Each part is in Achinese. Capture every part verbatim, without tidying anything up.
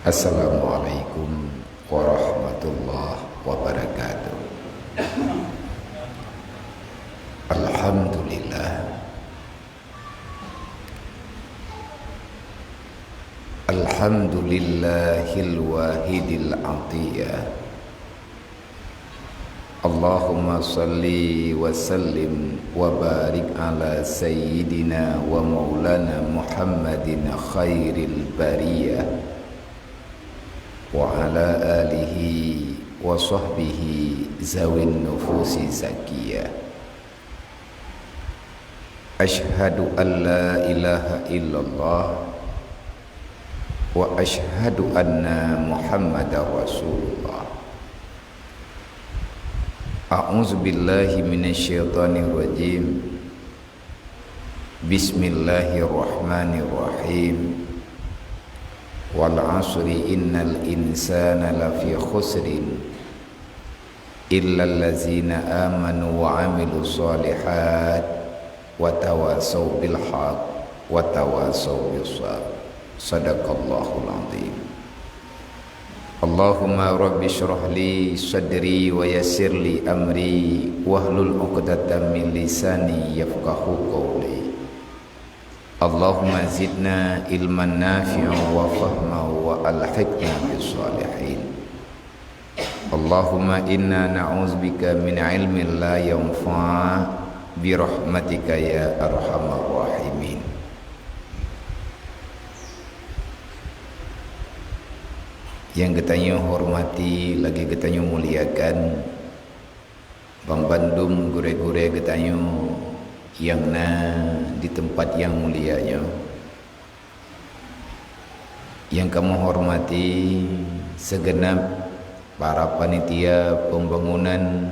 Assalamualaikum warahmatullahi wabarakatuh. Alhamdulillah. Alhamdulillahil wahidil atiyah. Allahumma salli wa sallim wa barik ala sayyidina wa maulana Muhammadin khairil bariyah wa ala alihi wa sahbihi zawin nufusi zakiyah. Asyhadu an la ilaha illallah wa asyhadu anna Muhammadar Rasulullah. A'udzubillahi minasyaitonirrajim. Bismillahirrahmanirrahim. Wal 'asri innal insana lafi khusrin. Illallazina amanu wa 'amilus shalihat wa tawasau bil haq wa tawasau bis sabr. Sadaqallahul azim. Allahumma rabbi shrah li sadri wa yassir li amri wahlul 'uqdatam min lisani yafqahu qawli. Allahumma zidna ilman nafi'an wa fahma wa alhiqna bis salihin. Allahumma inna na'udzubika min ilmin la yanfa' bi rahmatika ya arhamar rahimin. Nyang geutanyoe hormati lagi geutanyoe muliakan, banbandum gurée-gurée geutanyoe nyang na di teumpat nyang mulia nyoe. Nyang kamoe hormati sigeunab para panitia pembangunan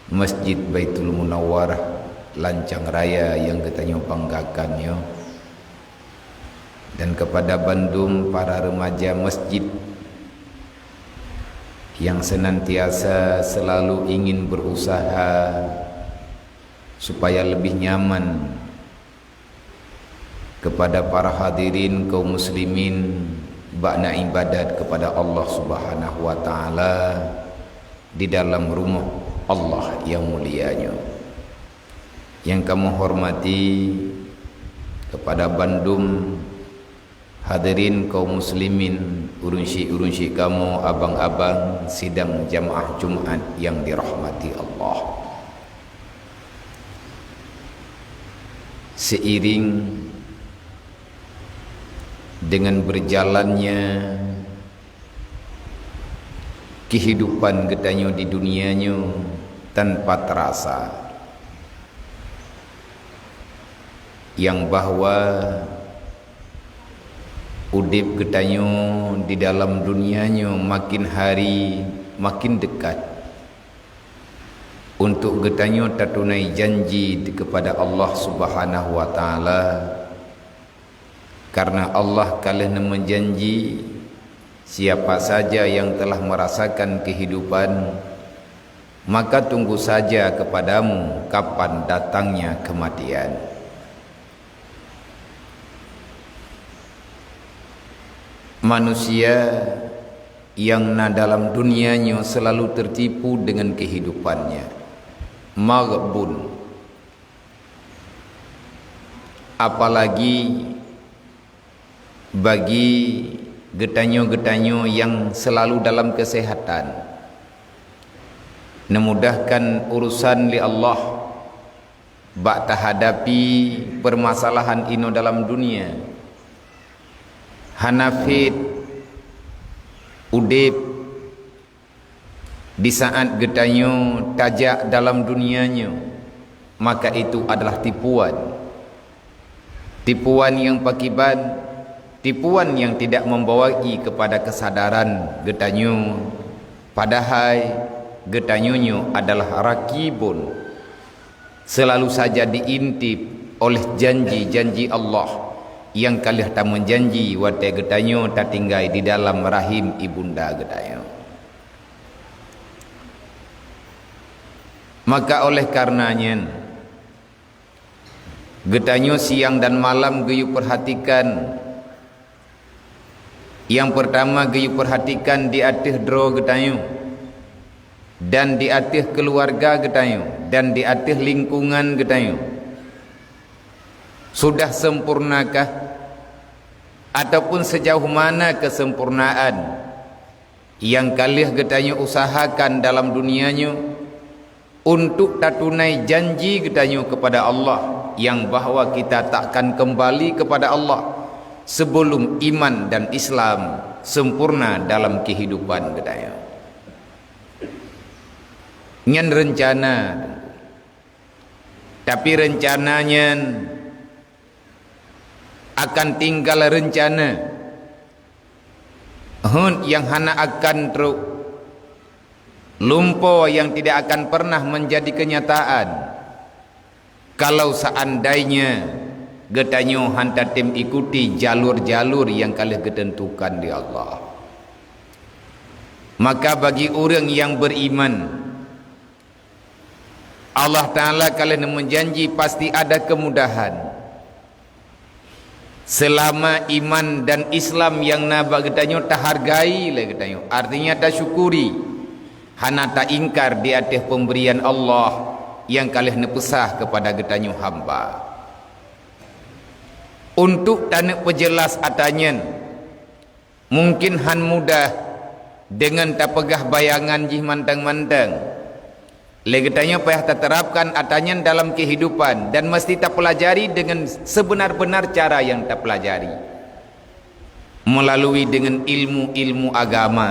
Masjid Baitul Munawwarah Lancang Raya nyang geutanyoe banggakan nyoe, dan kepada bandum para remaja masjid yang senantiasa selalu ingin berusaha supaya lebih nyaman kepada para hadirin kaum muslimin bak na ibadat kepada Allah Subhanahu wa Ta'ala di dalam rumoh Allah nyang mulia nyoe. Nyang kamoe hormati kepada bandum hadirin kaum muslimin, ureuëng syik-ureuëng syik kamoe, abang-abang sidang jamaah Jumat nyang dirahmati Allah. Seiring dengan berjalannya kehidupan geutanyoe di dunia nyoe tanpa terasa, nyang bahwa udeb geutanyoe di dalam dunia nyoe makin hari makin dekat. Untuk geutanyoe tatunai janji kepada Allah Subhanahu wa Ta'ala, karena Allah ka lheueh neumeujanji, siapa saja yang telah merasakan kehidupan, maka tunggu saja kepadamu kapan datangnya kematian. Manusia yang na dalam dunia nyoe selalu tertipu dengan kehidupannya. Maghbun. Apalagi bagi geutanyoe-geutanyoe yang selalu dalam kesehatan, neumudahkan urusan lé Allah bak tahadapi permasalahan inoe dalam dunia. Hana fit udeb di saat geutanyoe tajak dalam dunia nyoe, maka itu adalah tipuan. Tipuan nyang pakiban, tipuan nyang tidak membawai kepada kesadaran geutanyoe, padahai geutanyoe nyoe adalah rakibun, selalu saja diintip oleh janji-janji Allah nyang ka lheueh tameujanji watée geutanyoe tatinggai di dalam rahim ibunda geutanyoe. Maka oleh karena nyan, geutanyoe siang dan malam geuyue perhatikan Nyang peurtama geuyue peurhatikan di ateueh droe geutanyoe, dan di ateueh keuluwarga geutanyoe, dan di ateueh lingkungan geutanyoe. Sudah sempurnakah ataupun sejauh mana kesempurnaan nyang ka lheueh geutanyoe usahakan dalam dunia nyoe untuk tatunai janji geutanyoe kepada Allah, nyang bahwa kita takkan kembali kepada Allah sebelum iman dan Islam sempurna dalam kehidupan geutanyoe. Nyan reuncana, tapi reuncana nyan akan tinggal reuncana, heuet nyang hana akan trok, lumpo nyang tidak akan pernah menjadi kenyataan, kalau seandainya geutanyoe han tatem ikuti jalur-jalur nyang ka lheueh geuteuntukan lé Allah. Maka bagi ureuëng nyang beriman, Allah Ta'ala ka lheueh neumeujanji pasti ada kemudahan. Seulama iman dan Islam nyang na bak geutanyoe tahargai lé geutanyoe, artinya tasyukuri, hana taingkar di ateueh pemberian Allah nyang ka lheueh neupeusah kepada geutanyoe hamba. Untuk taneuk peujeulaih ata nyan, mungkin han mudah deungon tapeugah bayangan jih mantong-mantong. Lé geutanyoe payah taterapkan ata nyan dalam kehidupan dan mesti tapeulajari deungon sebenar-benar cara nyang tapeulajari, meulalu deungon ilmu-ilmu agama,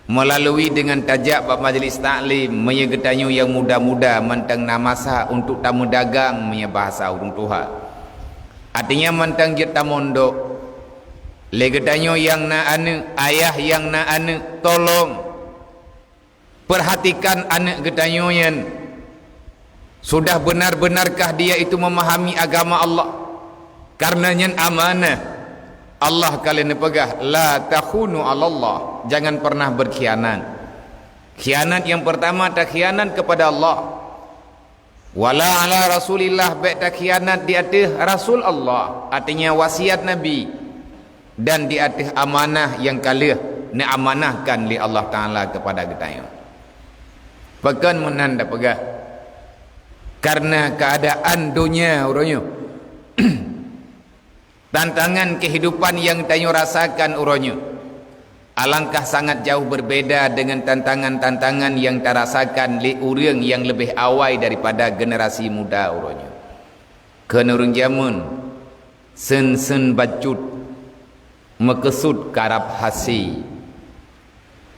meulalu deungon tajak bak majlis taklim, meunyoe geutanyoe nyang muda-muda mantong na masa untuk tameudagang meunyoe bahasa ureuëng tuha. Artinya mantong jeuet tamondok. Lé geutanyoe nyang na aneuëk, ayah nyang na aneuëk, tolong perhatikan aneuëk geutanyoe nyan. Sudah benar-benarkah dia itu memahami agama Allah? Karena nyan amanah. Allah ka lheueh neupeugah, "La takhunu 'alallah." Jangan pernah berkhianat. Khianat yang pertama takhianat kepada Allah. "Wala 'ala Rasulillah," bék takhianat di ateueh Rasul Allah, artinya wasiat Nabi, dan di ateueh amanah nyang ka lheueh neuamanahkan lé Allah Ta'ala kepada geutanyoe. Pakon meunan tapeugah? Karena keadaan donya uroe nyoe, tantangan kehidupan nyang tanyoe rasakan uroe nyoe, alangkah sangat jauh berbeda dengan tantangan-tantangan nyang tarasakan lé ureuëng nyang leubeh awai daripada generasi muda uroe nyoe. Kheun ureuëng jameun, "Seun-seun bacut, meukeusut karab hase,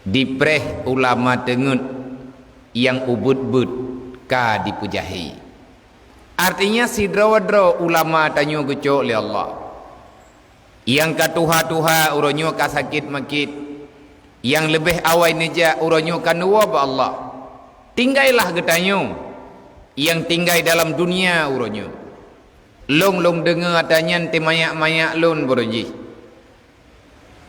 dipreh ulama teungeut, nyang ubeuet-beuet ka dipeujahé." Artinya sidroe-droe ulama tanyoe geucok lé Allah. Nyang ka tuha-tuha uroe nyoe ka sakét makét, nyang leubeh awai neujak uroe nyoe ka neuwoe bak Allah. Tinggailah geutanyoe nyang tinggai dalam dunia uroe nyoe. Lôn, lôn deungoe ata nyan teumanyak-manyak lôn baroe jih.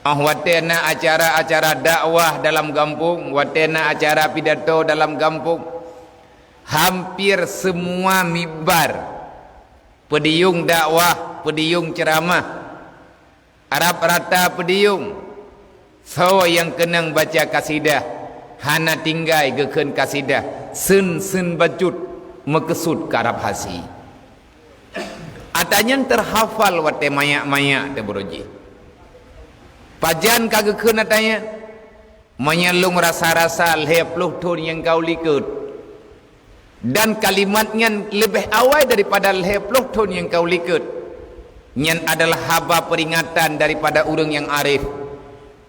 Óh watée na acara-acara dakwah dalam gampông, watée na acara pidato dalam gampông, hampir semua mimbar, peudiyueng dakwah, peudiyueng ceuramah, rab rata peudiyueng, soe nyang keunong baca kasidah, hana tinggai geukheun kasidah, seun-seun bacut, meukeusut karab hase. Ata nyan teuhafal watée manyak-manyak teuh baroe jih. Pajan ka geukheun ata nyan? Meunyoe lôn rasa-rasa lhée ploh thon nyang ka u likot, dan kalimat nyan leubeh awai daripada lhée ploh thon nyang ka u likot, nyan adalah haba peuringatan daripada ureuëng nyang arif.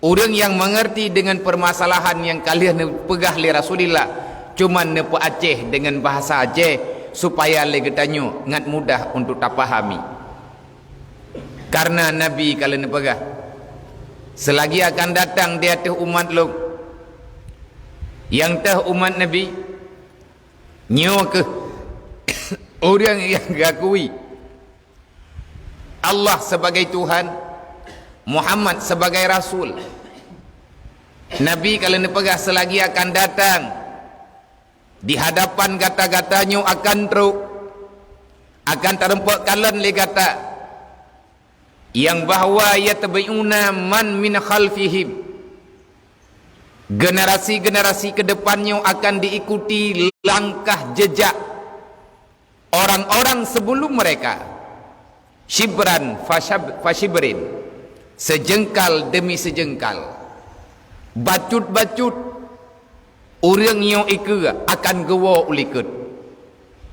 Ureuëng nyang meungeurti deungon peumasalahan nyang ka lheueh neupeugah lé Rasulullah, cuman neupeuaceh deungon bahasa Aceh, supaya lé geutanyoe ngat mudah untuk tapahami. Karena Nabi ka lheueh neupeugah, "Seulagi akan datang di ateueh umat lôn, nyang teuh umat Nabi, nyoe kheueh ureuëng nyang geukui Allah sebagai Tuhan, Muhammad sebagai Rasul." Nabi ka lheueh neupeugah, "Seulagi akan datang di hadapan gata-gata nyoe akan trok, akan tareumpok kalon lé gata, Yang bahwa yatba'una man min khalfihim, generasi-generasi ke depan nyoe akan diikuti langkah jejak orang-orang sebelum mereka, shibran fashab-, fashibrin, sejengkal demi sejengkal, bacut-bacut. Ureuëng nyoe ikeue akan geuwoe u likot.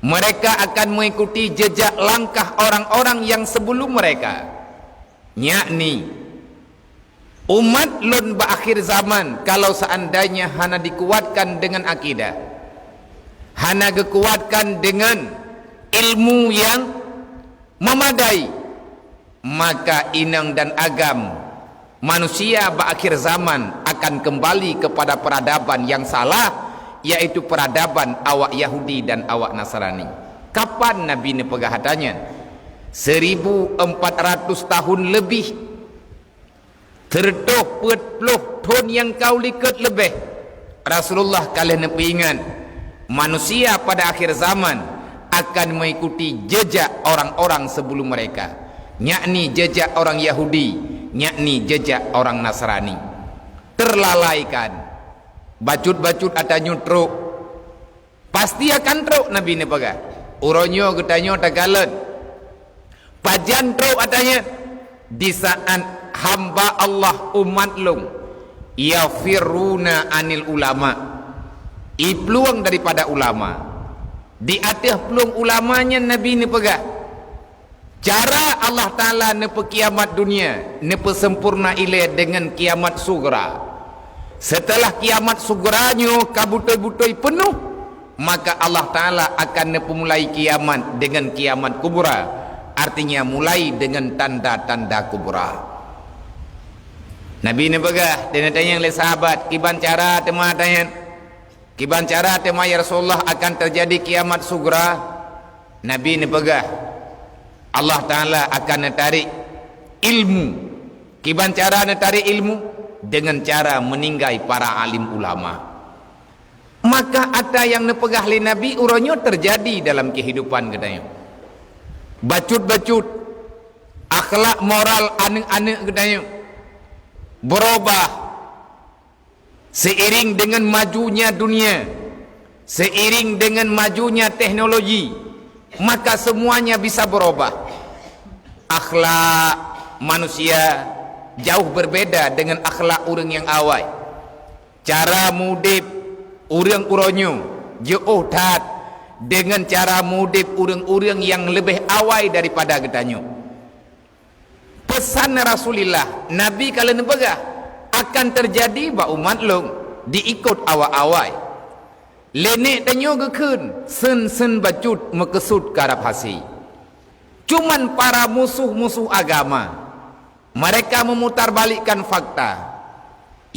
Mereka akan mengikuti jejak langkah orang-orang yang sebelum mereka, yakni umat lôn bak akhir zaman, kalau seandainya hana dikuatkan dengan akidah, hana geukuatkan dengan ilmu yang memadai, maka inong dan agam manusia bak akhir zaman akan kembali kepada peradaban yang salah, yaitu peradaban awak Yahudi dan awak Nasrani. Kapan Nabi neupeugah hata nyan? Seribu empat ratus tahun lebih. Sireutoh peuet ploh thon nyang ka u likot leubeh, Rasulullah ka lheueh neupeuingat, manusia pada akhir zaman akan mengikuti jejak orang-orang sebelum mereka, yakni jejak orang Yahudi, yakni jejak orang Nasrani. Terlalaikan. Bacut-bacut ata nyoe trok. Pasti akan trok, Nabi neupeugah. Uroe nyoe geutanyoe takalon. Pajan trok ata nyan? Di saat hamba Allah umat lôn yafirruna anil ulama, iplueng daripada ulama. Di ateueh plueng ulama nyan Nabi neupeugah, cara Allah Taala neupeukiamat dunia, neupeusempurna ilée deungon kiamat sugra. Seuteulah kiamat sugra nyoe ka beutôi-beutôi peunoh, maka Allah Taala akan neupeumulai kiamat deungon kiamat kubra, artinya mulai deungon tanda-tanda kubra. Nabi neupeugah, dan neutanyong lé sahabat, "Kiban cara teuma ata nyan? Kiban cara teuma, ya Rasulullah, akan teujadi kiamat sugra?" Nabi neupeugah, Allah Taala akan neutarék ilmu. Kiban cara neutarék ilmu? Deungon cara meuninggai para alim ulama. Maka ata nyang neupeugah lé Nabi uroe nyoe teujadi dalam keuhidupan geutanyoe. Bacut-bacut, akhlak moral aneuëk-aneuëk geutanyoe beurubah seiring deungon majunya dunia, seiring deungon majunya teknologi, maka semuanya bisa beurubah. Akhlak manusia jauh berbeda deungon akhlak ureuëng nyang awai. Cara mudeb ureuëng uroe nyoe jiôh that deungon cara mudeb ureuëng-ureuëng nyang leubeh awai daripada geutanyoe. Peusan Rasulullah, Nabi ka lheueh neupeugah, akan teujadi bak umat lôn diikot awai-awai. Lé nèk tanyoe geukheun, seun-seun bacut meukeusut karab hase. Cuman para musuh-musuh agama, mereka memutarbalikkan fakta.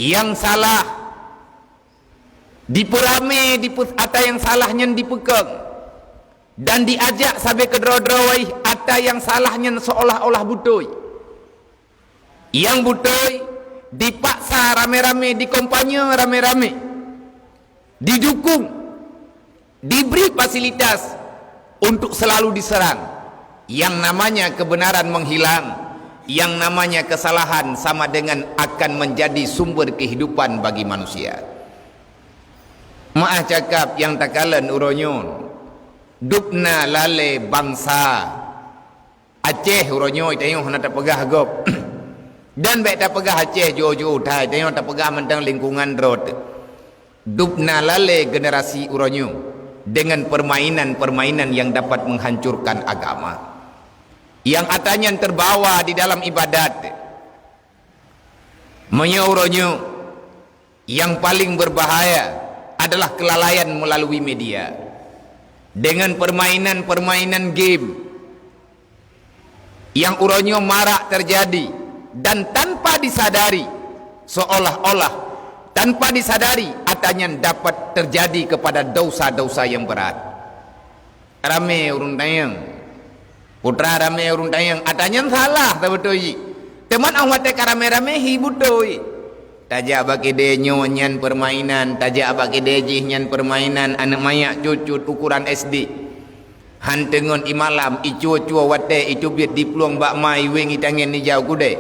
Nyang salah dipeuramé, dipeu-, ata nyang salah nyan dipeukong, dan diajak sabe keudroe-droe ata nyang salah nyan seolah-olah beutôi. Nyang beutôi dipaksa ramé-ramé, dikompanye ramé-ramé, didukung, dibri fasilitas untuk selalu diserang. Yang namanya kebenaran menghilang, yang namanya kesalahan sama dengan akan menjadi sumber kehidupan bagi manusia. Meu'ah cakap nyang takalon uroe nyoe, dubna lalé bansa Aceh uroe nyoe tanyoe hana tapeugah gob. Dan bék tapeugah Aceh jiôh-jiôh that, tanyoe tapeugah mantong lingkungan droe teuh. Dubna lalé generasi uroe nyoe dengan permainan-permainan yang dapat menghancurkan agama. Yang ata nyan terbawa di dalam ibadat. Meunyoe uroe nyoe, yang paling berbahaya adalah kelalaian melalui media. Dengan permainan-permainan game yang uroe nyoe marak terjadi dan tanpa disadari, seolah-olah tanpa disadari, ata nyan dapat terjadi kepada dosa-dosa yang berat. Ramé ureuëng tanyong. Putra ramé ureuëng tanyong, ata nyan salah sabeutôi jih. Teuma 'oh watée ka ramé-ramé hi beutôi. Tajak bak keude nyoe nyan permainan, tajak bak keude jih nyan permainan, aneuëk manyak cut-cut ukuran S D. Han teungon ié malam, icue-cue watée, iteubiet diplueng bak ma, iwéng itangen ijaweueb keudée.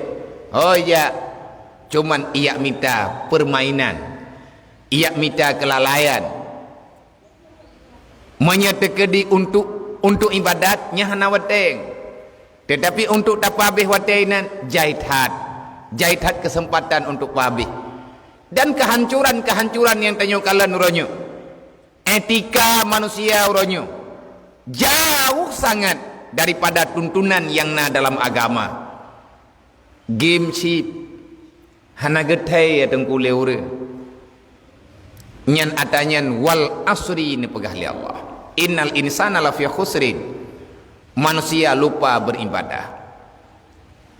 Hôi jak, cuman ijak mita peurmainan, ijak mita keulalaian. Meunyoe teukeudi untuk, untuk iébadat, nyan hana watée. Teutapi untuk tapeuhabéh watée inan, jai that. Jai that keuseumpatan untuk peuhabéh. Dan keuhancuran-keuhancuran nyang tanyoe kalon uroe nyoe. Etika manusia uroe nyoe jauh sangat daripada tuntunan nyang na dalam agama. Game chip hana geuthée ya teungku lé ureuëng. Nyan ata nyan wal asri neupeugah lé Allah. Innal insana lafi khusrin. Manusia lupa beribadah.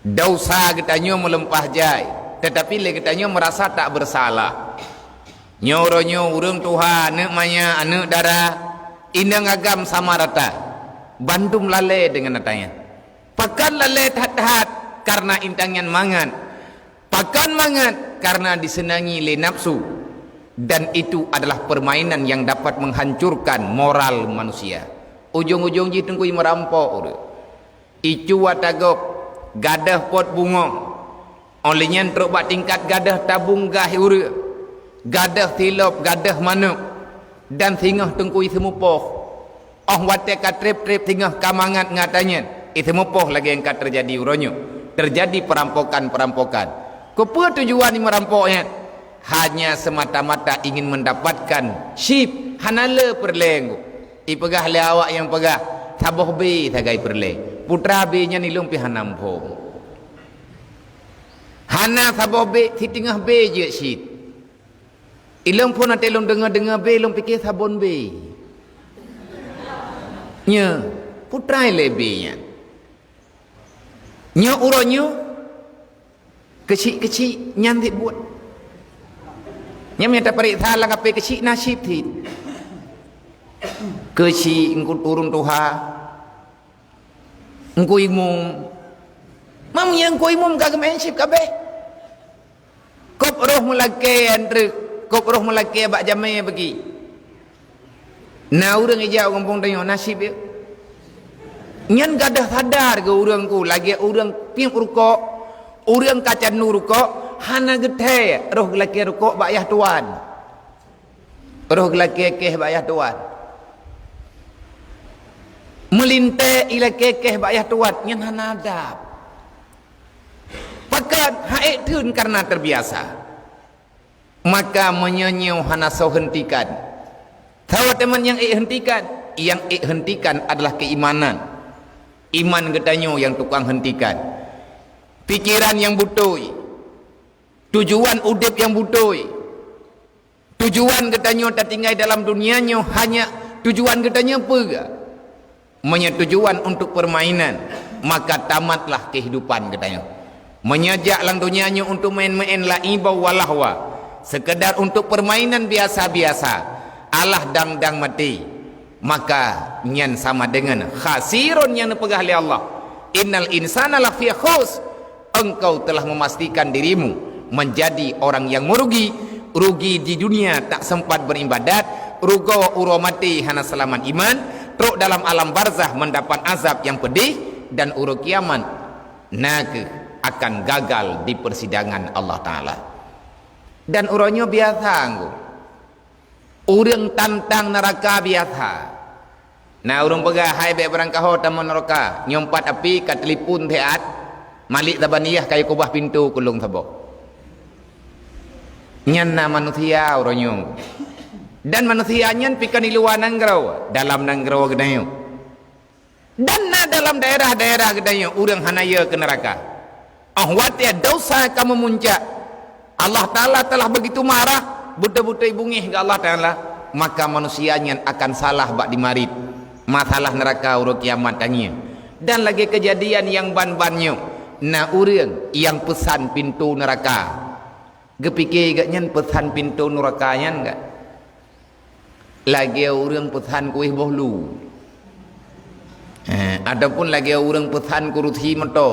Dosa geutanyoe meulimpah jai, teutapi lé geutanyoe meurasa tak bersalah. Nyoe uroe nyoe ureuëng tuha, aneuëk manyang, aneuëk dara, inong agam sama rata. Bandum lalée deungon ata nyan. Pakon lalée that-that? Karena inong nyan mangat. Pakon mangat? Karena diseunangi lé nafsu. Dan itu adalah permainan yang dapat menghancurkan moral manusia. Ujong-ujong jih teungku meurampok ureuëng. Icue ata gob, gadôh pot bungong. Óh lheueh nyan trok bak tingkat gadôh tabong gah ureuëng, gadôh silop, gadôh manök, dan singoh teungku iseumeupôh. Óh watée ka treb-treb singoh ka mangat ngon ata nyan, iseumeupôh lagée nyang ka teujadi uroe nyoe. Teujadi perampokan-perampokan. Keupeue tujuan meurampok nyan? Hanya semata-mata ingin mendapatkan chip, hana le peureulée. Ipeugah lé awak nyang peugah, saboh bé sagai peureulée. Putra bé nyan ilôn pih hana muphom. Hana saboh bé, siteungoh bé jeuet cit. Ilôn phon até lôn deungoe-deungoe bé, lôn pike sabon bé. Nyoe, putra lé bé nyan. Nyoe uroe nyoe, keuchik-keuchik nyan cit buet. Nyan meunyo tapareksa lam kape keuchik na chip cit. Keuchik eungku ureuëng tuha, eungku imum. Mam nyang eungku imum ka geumeuén chip kabeh. Kop roh meulakée antreuk, kop roh meulakée bak jamé bagi. Na ureuëng ijak u gampông tanyoe, na chip ya. Nyan gadôh sadar geu ureuëng ku, lagée ureuëng piep rukok, ureuëng ka candu rukok, hana geuthée roh geulakée rukok bak yah tuan. Roh geulakée kéh bak yah tuan. Meulintée ilakée kéh bak yah tuan, nyan hana adab. Pakon? Hak ék theun karena terbiasa. Maka meunyoe nyoe hana soe hentikan, soe teuma nyang ék hentikan? Nyang ék hentikan adalah keimanan. Iman geutanyoe nyang tukang hentikan. Pikiran nyang beutôi, tujuan udeb nyang beutôi. Tujuan geutanyoe tatinggai dalam dunia nyoe hanya tujuan geutanyoe peue? Meunyoe tujuan untuk permainan, maka tamatlah kehidupan geutanyoe. Meunyoe jak lam dunia nyoe untuk maén-maén, la'iba wa lahwa, sekedar untuk permainan biasa-biasa, alah dang-dang maté, maka nyan sama dengan khasirun nyang neupeugah lé Allah, "Innal insana lafi khus." Engkau telah memastikan dirimu menjadi orang yang merugi, rugi di dunia tak sempat beribadat, rugoe uroe maté hana seulamat iman, trok dalam alam barzakh mendapat azab yang pedih, dan uroe kiamat nakeuh akan gagal di persidangan Allah Taala. Dan uroe nyoe biasa anggô. Ureuëng tantang neuraka biasa. Na ureuëng peugah, "Hai bék beurangkaho tamong neuraka, nyoe pat api ka teulipun siat, Malik Zabaniyah ka yue keubah pintoe keu lôn saboh." Nyan na manusia uroe nyoe. Dan manusia nyan pih kon di luwa nanggroe, dalam nanggroe geutanyoe. Dan na dalam daerah-daerah geutanyoe ureuëng hana yue keu neuraka. Óh watée desya ka meumuncak, Allah Taala telah begitu marah, beutôi-beutôi beungéh keu Allah Taala, maka manusia nyan akan salah bak dimarit masalah neuraka uroe kiamat tangieng. Dan lagée keujadian nyang ban-ban nyoe, na ureuëng nyang peusan pintoe neuraka. Geupike geuhnyan peusan pintoe neuraka nyan ka lagée ureuëng peusan kueh boh lu, eh, ataupun lagée ureuëng peusan kurusi moto.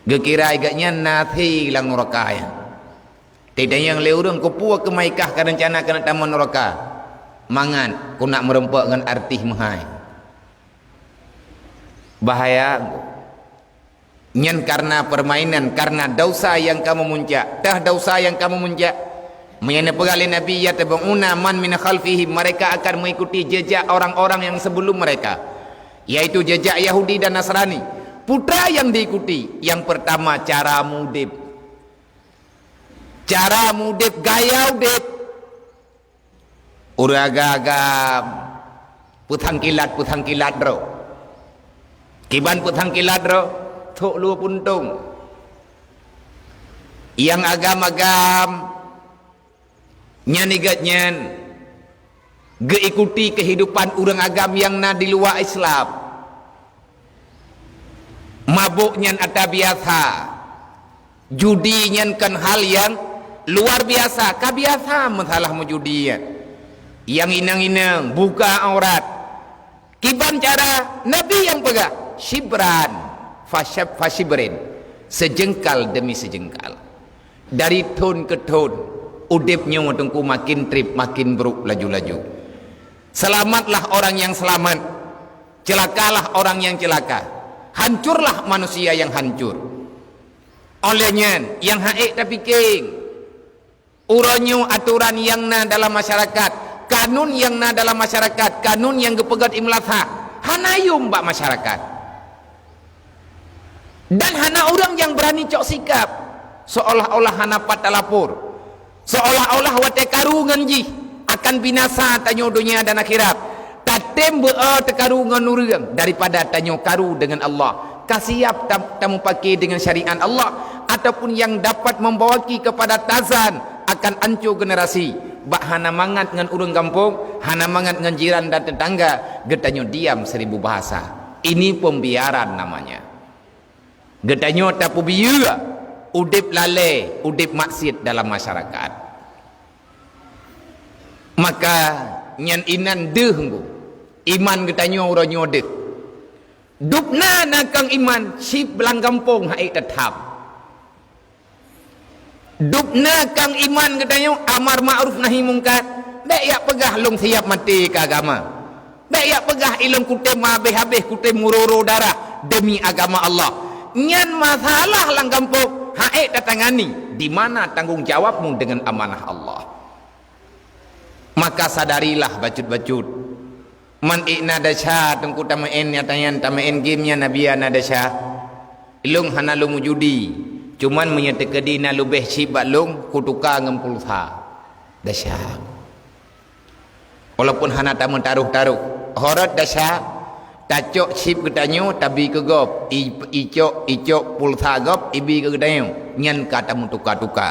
Geukira geuhnyan na até lam neuraka nyan. Teutanyong lé ureuëng, "Keupeue keumaikah ka reuncana keuneuk tamong neuraka?" "Mangat keuneuk meurumpok ngon artis meuhai." Bahaya. Nyan karena permainan, karena dosa nyang ka meumuncak. Teuh dosa nyang ka meumuncak. Meunyoe neupeugah lé Nabi, "Yatba'una man min khalfihim," mereka akan mengikuti jejak orang-orang yang sebelum mereka, yaitu jejak Yahudi dan Nasrani. Peue nyang diikuti? Yang pertama, cara mudeb. Cara mudeb, gaya udeb. Ureuëng agam-agam, peusangkilat-peusangkilat droe. Kiban peusangkilat droe, thok lue puntông. Nyang agam-agam, nyan igat nyan, geuikuti keuhidupan ureuëng agam nyang na di luwa Islam. Mabök nyan ata biasa. Judi nyan kon hal nyang luar biasa, ka biasa masalah meujudi nyan. Nyang inong-inong buka aurat. Kiban cara Nabi nyang peugah, "Syibran fasyab-, fasyibrin," seujengkal demi seujengkal. Dari thon keu thon, udeb nyoe Teungku makin treb, makin brok laju-laju. Selamatlah orang yang selamat, celakalah orang yang celaka, hancurlah manusia yang hancur. Oleh nyan, nyang ha'ék tapiké, uroe nyoe atoran nyang na dalam masyarakat, kanun nyang na dalam masyarakat, kanun nyang geupeugét imlasa, hana yum bak masyarakat. Dan hana ureuëng nyang beurani cok sikab, seolah-olah hana pat talapor, seolah-olah watée karu ngon jih akan binasa tanyoe donya dan akhirat. Tatem beu-o teukaru ngon ureuëng daripada tanyoe karu deungon Allah. Ka siab tam-, tamupaké deungon syariat Allah ataupun nyang dapat membawaki kepada tazan akan anco generasi. Bak hana mangat ngon ureuëng gampông, hana mangat ngon jiran dan tetangga, geutanyoe diam seribu bahasa. Ini pembiaran namanya. Geutanyoe tapeubiyeu udeb lalée, udeb maksiat dalam masyarakat. Maka nyan inan deuh nggu. Iman geutanyoe uroe nyoe deuh. Dubna na kang iman, sib lam gampông ha'ék tatham. Dubna kang iman geutanyoe amar ma'ruf nahi mungkar. Bék yak peugah lôn siab maté keu agama. Bék yak peugah ilôn kutem habéh-habéh, kutem muroro darah demi agama Allah. Nyan masalah lam gampông ha'ék tatangani. Di mana tanggong jawabmu dengan amanah Allah? Maka sadarilah bacut-bacut. Man ék na desya Teungku tameu'en nyata nyan, tameu'en game nyan, Nabi na desya. Lôn hana lôn meujudi. Cuman meunyoe teukeudi na leubeh sib bak lôn, kutuka ngon pulsa. Desya. Walaupun hana tameutaroh-taroh. Horot desya, tacok sib geutanyoe, tabi keu gob. I, icok, icok pulsa gob, ibi keu geutanyoe. Nyan ka tameutuka-tuka.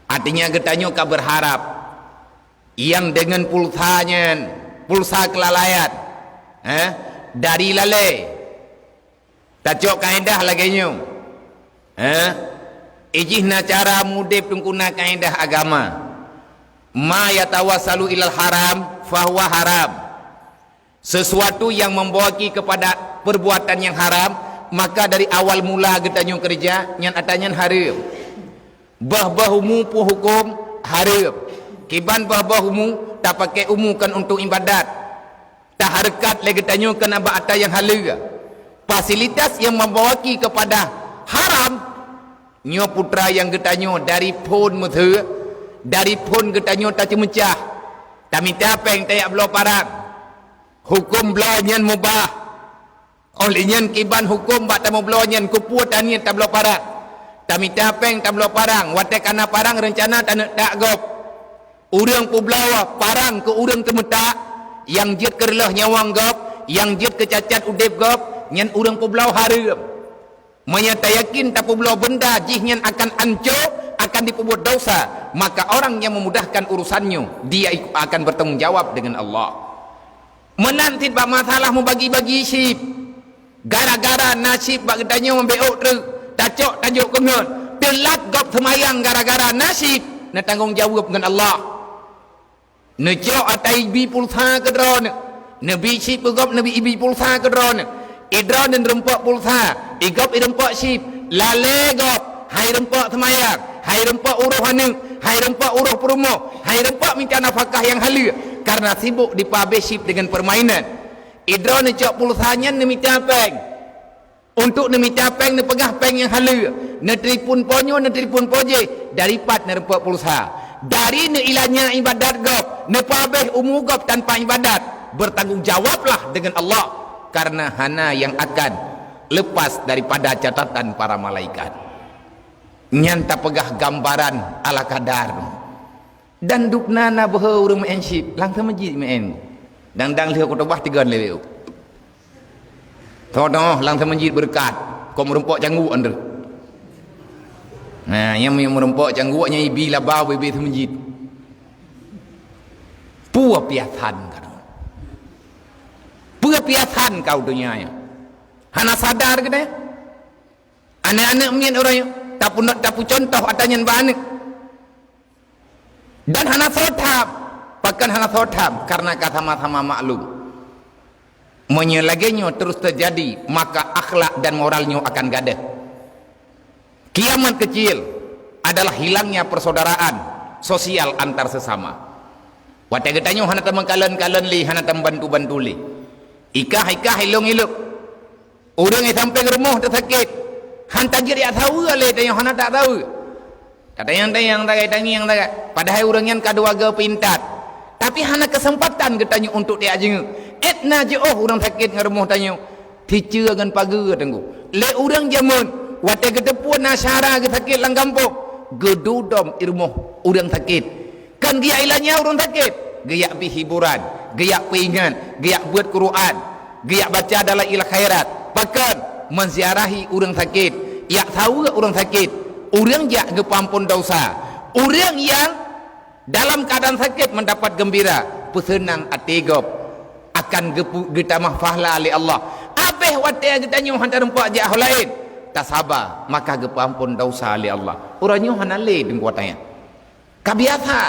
Artinya geutanyoe ka berharap nyang deungon pulsa nyan, pulsa keulalaian, eh, dari lalée. Tacok kaedah lagée nyoe, eh, ijih na cara mudeb Teungku na kaedah agama. Ma yatawassalu ilal haram, fahuwa haram. Sesuatu yang membawaki kepada perbuatan yang haram, maka dari awal mula geutanyoe keureuja, nyan ata nyan hareuem. Boh-boh umu peuhuköm hareuem. Kiban boh-boh umu tapaké umu kon untuk ibadat. Tahareukat lé geutanyoe kon bak ata nyang haleue. Fasilitas yang membawaki kepada haram, nyoe putra nyang geutanyoe dari phon meuseu, dari phon geutanyoe taceumeucah. Tamita péng tajak bloe parang. Huköm bloe nyan mubah. Óh lheueh nyan kiban huköm bak tameubloe nyan keupeue taniet tabloe parang. Tamita péng tabloe parang, watée kana parang reuncana taneuk tak gob. Ureuëng peubloe parang keu ureuëng teumeutak, nyang jeuet keu reuloh nyawöng gob, nyang jeuet keu cacat udeb gob, nyan ureuëng peubloe hareuem. Meunyoe tayakin tapeubloe beunda jih nyan akan anco, akan dipeubuet dosa, maka orang yang memudahkan urusannya, dia iku-, akan bertanggung jawab dengan Allah. Meunan cit bak masalah meubagi-bagi sib. Gara-gara na sib bak geutanyoe meubiôk treuk, tacok tajok keungeut, teulat gob seumayang gara-gara na sib, na tanggong jaweueb ngon Allah. Neucok ata ibi pulsa keu droeneuh, neubi sib keu gob neubi ibi pulsa keu droeneuh. Idroeneuh rumpok pulsa, igob irumpok sib, lalée gob, hai rumpok seumayang, hai rumpok uroh aneuk, hai rumpok uroh peurumoh, hai rumpok mita nafakah nyang haleue, karena sibuk dipeuhabéh sib deungon permainan. Idroe neucok pulsa nyan neumita péng. Untuk neumita péng, neupeugah péng nyang haleue, neutelepon po nyoe, neutelepon po jéh, dari pat neureumpok pulsa. Dari neuilanya ibadat gob, neupeuabéh umu gob tanpa ibadat, bertanggung jawablah dengan Allah, karena hana yang akan lepas daripada catatan para malaikat. Nyan tapeugah gambaran ala kadar. Dan dubna na beuhe ureuëng meu'en cit, lam seumeujid meu'en. Dang-dang lheueh khutubah tigon leweu. Tho-tho lam seumeujid beureukat, kon meurumpok cangguek andeuh. Nah, nyang meurumpok cangguek nyan ibi laba ubé-ubé seumeujid. Peue piasan ka. Peue piasan kau donya nyan. Hana sadar geude. Aneuk-aneuk miet uroe nyoe, tapeu-, tapeucuntoh ata nyan bak aneuk. Dan hana soe tham. Pakon hana soe tham? Karena ka sama-sama maklum. Meunyoe lagée nyoe terus teujadi, maka akhlak dan moral nyoe akan gadeh. Kiamat kecil adalah hilangnya persaudaraan sosial antar sesama. Watée geutanyoe hana tameukalon-kalon lé, hana tameubantu-bantu lé. Ikah-ikah, ilong-ilok. Ureuëng nyang sampéng rumoh teusakét, han tajeuet jak saweue lé tanyoe hana tasaweue. Tatanyong-tanyong sagai, tangieng sagai. Padahai ureuëng nyan ka dua goe peuintat. Tapi hana keuseumpatan geutanyoe untuk tajak jingieng. Ék na jiôh ureuëng sakét ngon rumoh tanyoe. Siceue ngon pageue teungku. Lé ureuëng jameun, watée geuteupeue na syara geusakét lam gampông, geududom i rumoh ureuëng sakét. Kan geujak ilanya ureuëng sakét, geujak bri hiburan, geujak peuingat, geujak beuet Quran, geujak baca dalaiil khairat, pakon, menziarahi ureuëng sakét, jak saweue ureuëng sakét, ureuëng jak geupeuamphon desya, ureuëng nyang dalam keuadaan sakét mendapat geumbira, peuseunang até gob, akan geupeu-, geutamah pahala lé Allah. Abéh watée geutanyoe hana tarumpok jak ho laén, tasaba, maka geupeuamphon desya lé Allah. Uroe nyoe hana lé teungku watée nyan. Ka biasa.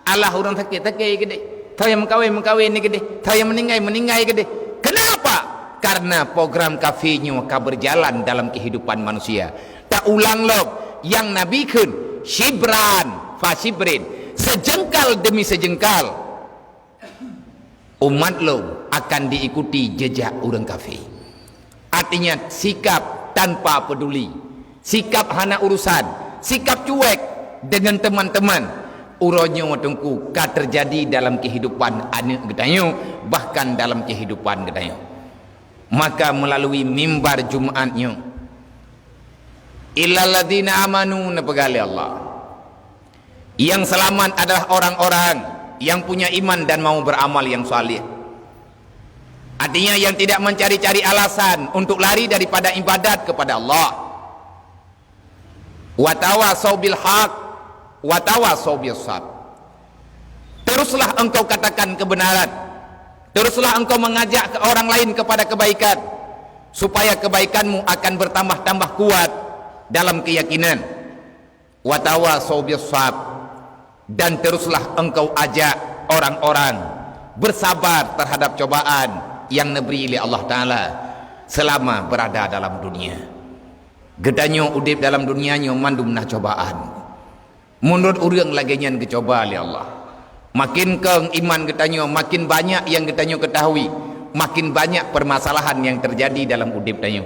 Alah ureuëng sakét, sakét keudeh. Tho nyang meukawen, meukawen keudeh. Tho nyang meuninggai, meuninggai keudeh. Kenapa? Karena program kafé nyoe ka berjalan dalam kehidupan manusia. Taulang lom nyang Nabi kheun, "Syibran fa syibrin." Sejengkal demi sejengkal. Umat lôn akan diikuti jejak ureuëng kafé. Artinya, sikap tanpa peduli, sikap hana urusan, sikap cuek dengan teman-teman. Uroe nyoe teungku ka teujadi dalam kehidupan aneuk geutanyoe, bahkan dalam kehidupan geutanyoe. Maka melalui mimbar Jumaat nyoe, "Illalladzina amanu," neupeugah lé Allah. Yang selamat adalah orang-orang yang punya iman dan mau beramal yang saleh. Artinya, yang tidak mencari-cari alasan untuk lari daripada ibadat kepada Allah. "Watawasau bil haq, watawasau bis sabr." Teruslah engkau katakan kebenaran. Teruslah engkau mengajak ke orang lain kepada kebaikan, supaya kebaikanmu akan bertambah-tambah kuat dalam keyakinan. "Watawasau bis sabr," dan teruslah engkau ajak orang-orang bersabar terhadap cobaan yang neubri lé Allah Taala selama berada dalam dunia. Geutanyoe udeb dalam dunia nyoe mandum na cobaan. Meunurot ureuëng lagée nyan geucoba lé Allah. Makin kong iman geutanyoe, makin banyak nyang geutanyoe keutahui, makin banyak permasalahan nyang teujadi dalam udeb tanyoe.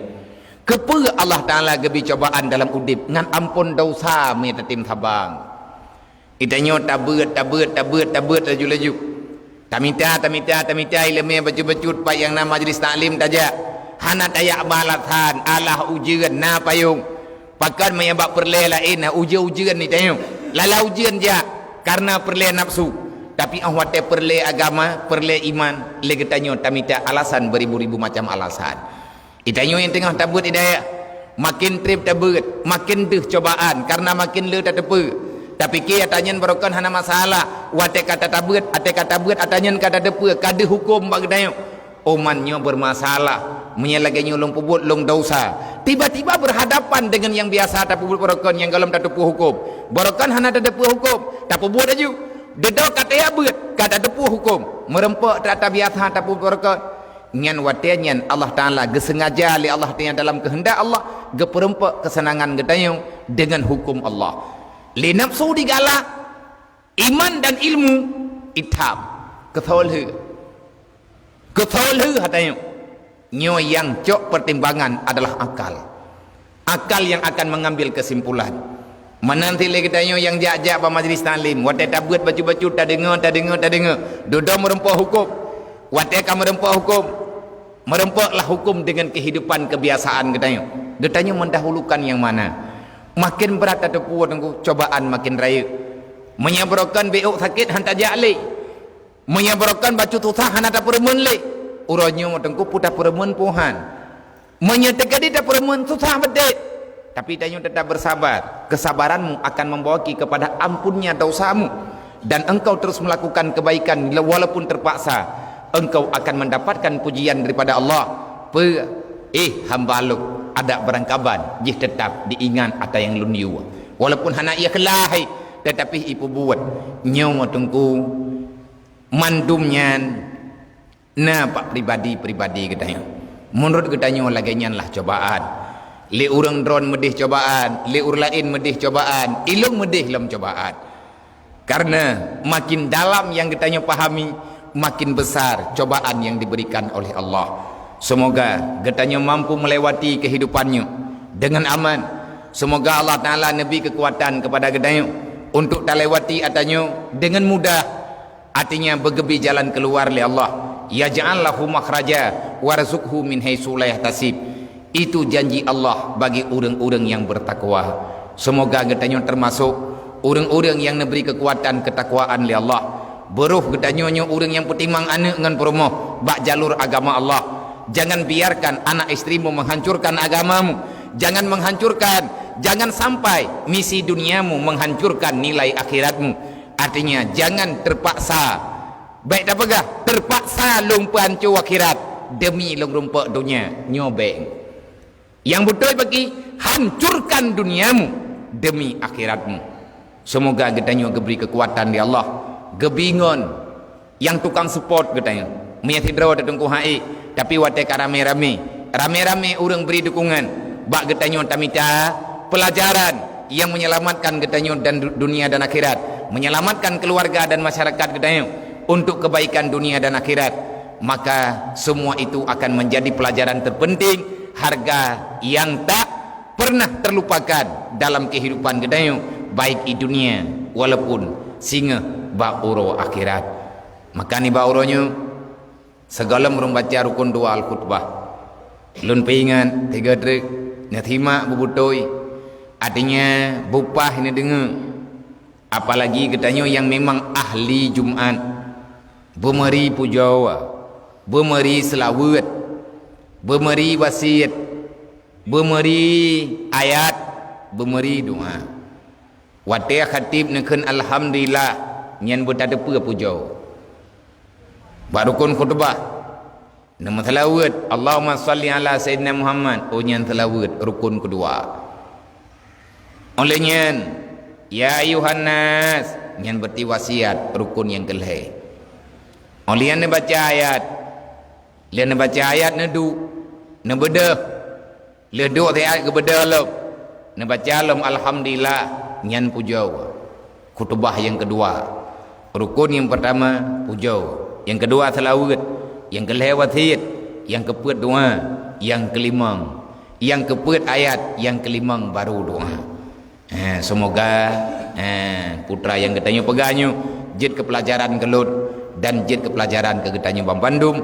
Keupeue Allah Taala geubri cobaan dalam udeb ngon amphon desya meunyoe tatem sabar? Geutanyoe tabeuet, tabeuet, tabeuet, tabeuet laju-laju. Tamita, tamita, tamita iéleumé bacut-bacut pat nyang na majlis taklim tajak. Hana tajak balasan, alah ujeuen na payong. Pakon meunyoe bak peureulée laén na ujeuen-ujeuen geutanyoe. Lala ujeuen jak kareuna peureulée nafsu. Tapi óh watée peureulée agama, peureulée iman, lé geutanyoe tamita alasan beuribu-ribu macam alasan. Geutanyoe nyang teungoh tabeuet hidayah, makin treb tabeuet, makin deuh cobaan, kareuna makin le tateupeue. Tapike ata nyan barokon hana masalah, watée ka tatabeuet, watée ka tabeuet ata nyan ka tateupeue, ka deuh huköm bak geutanyoe. Oman nyoe beurmasalah, meunyoe lagée nyoe lôn peubuet lôn desya. Tiba-tiba beurhadapan deungon nyang biasa tapeubuet barokon nyang gohlom tateupeue huköm. Barokon hana tateupeue huköm, tapeubuet laju. Dudoe ka tajak beuet, ka tateupeue huköm. Meurumpok ata biasa tapeubuet barokon. Nyan watée nyan Allah Taala geuseungaja lé Allah Taala dalam keuheundak Allah geupeurumpok keuseunangan geutanyoe deungon huköm Allah. Lé nafsu digalak, iman dan ilmu itam, keusoe lheueh. Keu soe lheueh ata nyoe? Nyoe nyang cok pertimbangan adalah akal. Akal yang akan mengambil kesimpulan. Meunan cit lé geutanyoe nyang jak-jak bak majlis taklim, watée tabeuet bacut-bacut, tadeungoe, tadeungoe, tadeungoe, dudoe meureumpok huköm. Watée ka meureumpok huköm, meureumpoklah huköm dengan kehidupan kebiasaan geutanyoe. Geutanyoe mendahulukan nyang mana? Makin brat tateupeue, Teungku, cobaan makin rayeuk. Meunyoe barokon bék sakét, han tajak lé. Meunyoe barokon bacut susah, hana tapeureumeun lé. Uroe nyoe, Teungku, peue tapeureumeun, peue han. Meunyoe teukeudi tapeureumeun, susah beutôi, tapi tanyoe tetap bersabar. Kesabaranmu akan membawa ki kepada ampunnya dosamu, dan engkau terus melakukan kebaikan walaupun terpaksa, engkau akan mendapatkan pujian daripada Allah. Peue? Eh, hamba lôn, adak beurangkaban jih tetap diingat ata nyang lôn yue. Walaupun hana ikhlas, tetapi ipeubuet. Nyoe, Teungku, mandum nyan na bak pribadi-pribadi geutanyoe. Meunurot geutanyoe lagée nyan lah cobaan. Lé ureuëng droen meudeh cobaan, lé ureuëng laén meudeh cobaan, ilôn meudeh lom cobaan. Karena makin dalam nyang geutanyoe pahami, makin besar cobaan yang diberikan oleh Allah. Semoga geutanyoe mampu melewati kehidupan nyoe dengan aman. Semoga Allah Taala neubri kekuatan kepada geutanyoe untuk talewati ata nyoe dengan mudah. Artinya, beugeubi jalan keuluar lé Allah. "Yaj'al lahu makhraja warzuqhu min haitsu la yahtasib." Itu janji Allah bagi ureuëng-ureuëng nyang bertakwa. Semoga geutanyoe termasuk ureuëng-ureuëng nyang neubri kekuatan ketakwaan lé Allah. Beurôh geutanyoe nyoe ureuëng nyang peutimang aneuëk ngon peurumoh bak jalur agama Allah. Jangan biarkan anak istrimu menghancurkan agamamu. Jangan menghancurkan, jangan sampai misi duniamu menghancurkan nilai akhiratmu. Artinya, jangan terpaksa. Bék tapeugah, "Terpaksa lôn peuhanco akhirat demi lôn rumpok donya." Nyoe bék. Nyang beutôi bagi, hancurkan duniamu demi akhiratmu. Semoga geutanyoe geubri kekuatan lé Allah, geubingon nyang tukang support geutanyoe. Meunyoe sidroe teutungku hai, tapi watée ka ramé-ramé, ramé-ramé ureuëng bri dukungan bak geutanyoe, tamita peulajaran nyang menyelamatkan geutanyoe dan du-, dunia dan akhirat, menyelamatkan keluarga dan masyarakat geutanyoe untuk kebaikan dunia dan akhirat, maka semua itu akan menjadi pelajaran terpenting, harga yang tak pernah terlupakan dalam kehidupan geutanyoe, baik di dunia walaupun singoh bak uroe akhirat. Maka nibak uroe nyoe, sigohlom ureuëng baca rukun dua al-khutbah, lôn peuingat tiga trik, neusimak beubeutôi, artinya bupah neudeungoe. Apalagi geutanyoe nyang memang ahli Jumat, beumeuri pujoe, beumeuri seulaweuet, beumeuri wasiet, beumeuri ayat, beumeuri doa. Watée khatib neukheun alhamdulillah, nyan beutateupeue pujoe. Bak rukun khutbah, neumeuseulaweuet, "Allahumma shalli ala Sayyidina Muhammad," oh nyan seulaweuet rukun keudua. Óh lheueh nyan, "Ya ayuhan nas," nyan berarti wasiat, rukun nyang keulhée. Óh lheueh nyan neubaca ayat, lheueh neubaca ayat neuduek, neubeudôh. Lheueh duek siat geubeudôh lom, neubaca lom alhamdulillah, nyan pujoe. Khutbah nyang keudua. Rukun nyang peurtama pujoe, nyang keudua seulaweuet, nyang keulhée wasiet, nyang keupeuet doa, nyang keulimong, nyang keupeuet ayat, nyang keulimong baru doa. Eh, semoga, eh, putra nyang geutanyoe peugah nyoe jeuet keu peulajaran keu lôn dan jeuet keu peulajaran keu geutanyoe banmandum.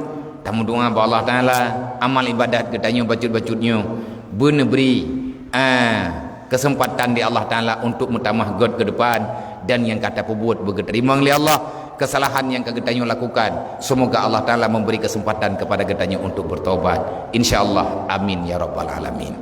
Tameudoa bak Allah Taala, amal ibadat geutanyoe bacut-bacut nyoe beuneubri, eh, keuseumpatan di Allah Taala untuk meutamah göt keu depan, dan nyang ka tapeubuet beugeuteurimong lé Allah. Kesalahan nyang ka geutanyoe lakukan, semoga Allah Taala memberi kesempatan kepada geutanyoe untuk bertobat. Insya Allah. Amin ya rabbal alamin.